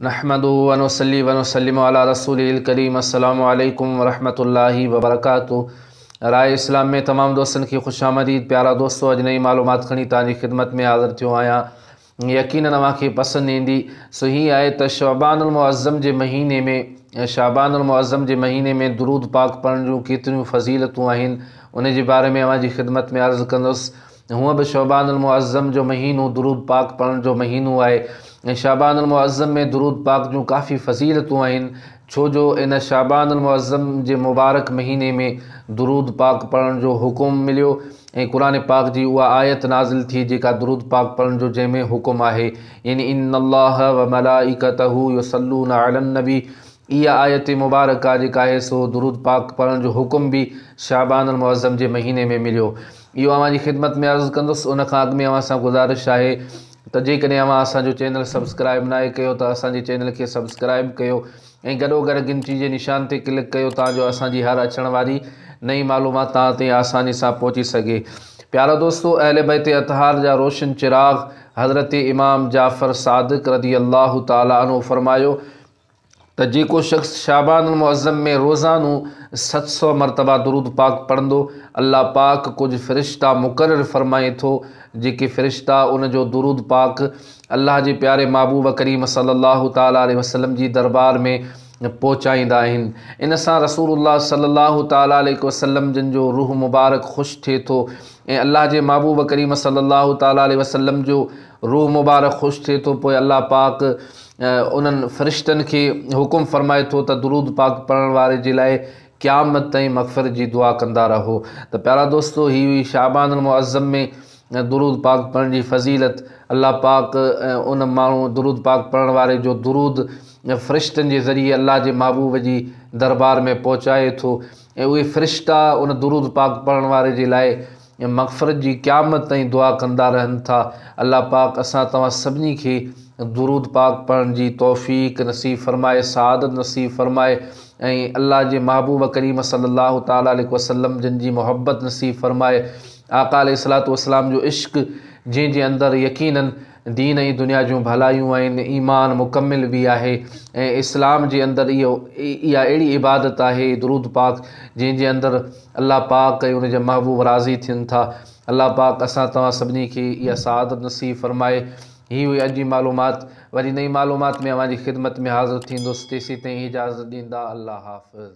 نحمده و نصلي و نسلم علي رسوله الڪريم السلام عليڪم ورحمة الله وبرڪاته راء اسلام ۾ تمام دوستن کي خوش آمديد پيارا دوستو اڄ نئين معلومات کڻي توهان جي خدمت ۾ حاضر ٿيو آهيان يقينن اوهان کي پسند ايندي سو هي آهي ته شعبان المعظم جي مهيني ۾ شعبان المعظم جي مهيني ۾ درود پاڪ پڙهڻ جون ڪيتريون فضيلتون آهن ان جي باري ۾ اوهان جي خدمت ۾ عرض ڪندس هونء به شعبان المعظم جو مهينو درود پاڪ پڙهڻ جو مهينو آهي ۽ شعبان المعظم ۾ درود پاڪ جون ڪافي فضيلتون آهن ڇو جو ان شعبان المعظم جي مبارڪ مهيني ۾ درود پاڪ پڙهڻ جو حڪم مليو ۽ قرآن پاڪ جي اها آيت نازل ٿي جيڪا درود پاڪ پڙهڻ جو جنهن ۾ حڪم آهي يعني ان الله وملائڪته يصلون علي النبي اها آيت مبارڪه جيڪا آهي سو درود پاڪ پڙهڻ جو حڪم به شعبان المعظم جي مهيني ۾ مليو. اهو اوهان جي خدمت ۾ عرض ڪندس ان کان اڳ ۾ اوهان سان گذارش آهي ته جيڪڏهن اوهان اسان جو چينل سبسڪرائب ناهي ڪيو ته اسان جي چينل کي سبسڪرائب ڪيو ۽ گڏوگڏ گهنٽي جي نشان تي ڪلڪ ڪيو تان جو اسان جي هر اچڻ واري نئين معلومات توهان تائين آساني سان پهچي سگهي. پيارا دوستو اهل بيت اطهار جا روشن چراغ حضرت امام جعفر صادق رضي الله تعالٰي عنه فرمايو ته جيڪو شخص شعبان المعظم ۾ روزانو 700 مرتبه درود پاڪ پڙهندو، الله پاڪ ڪجهه فرشتا مقرر فرمائي ٿو، جيڪي فرشتا ان جو درود پاڪ الله جي پياري محبوب ڪريم صلّي الله تعالٰي عليه وسلّم جي دربار ۾ پهچائيندا آهن. ان سان رسول الله صلّي الله تعالٰي عليه وسلّم جن جو روح مبارڪ خوش ٿئي ٿو ۽ الله جي محبوب ڪريم صلّي الله تعالٰي عليه وسلّم جو روح مبارڪ خوش ٿئي ٿو پوء الله پاڪ انهن فرشتن کي حڪم فرمائي ٿو ته درود پاڪ پڙهڻ واري جي لاء قيامت تائين مغفرت جي دعا ڪندا رهو ته پيارا دوستو هي هئي شعبان المعظم ۾ درود پاڪ پڙهڻ جي فضيلت الله پاڪ ان ماڻهو درود پاڪ پڙهڻ واري جو درود فرشتن جي ذريعي الله جي محبوب جي دربار ۾ پهچائي ٿو ۽ اهي فرشتا ان درود پاڪ پڙهڻ واري جي لاء ۽ مغفرت جي قيامت تائين دعا ڪندا رهن ٿا الله پاڪ اسان توهان سڀني کي درود پاڪ پڙهڻ جي توفيق نصيب فرمائي سعادت نصيب فرمائي ۽ الله جي محبوب ڪريم صلي الله تعالٰي عليه وسلم جن جي محبت نصيب فرمائي آقا عليه الصلوة والسلام جو عشق جنهن جي اندر يقيناً دين ۽ دنيا جون ڀلايون آهن، ايمان مڪمل به آهي ۽ اسلام جي اندر اهو اها اهڙي عبادت آهي درود پاڪ جنهن جي اندر الله پاڪ ۽ ان جا محبوب راضي ٿين ٿا. الله پاڪ اسان توهان سڀني کي اها سعادت نصيب فرمائي. هي هئي اڄ جي معلومات. وري نئين معلومات ۾ اوهان جي خدمت ۾ حاضر ٿيندس تيسين تائين اجازت ڏيندا. الله حافظ.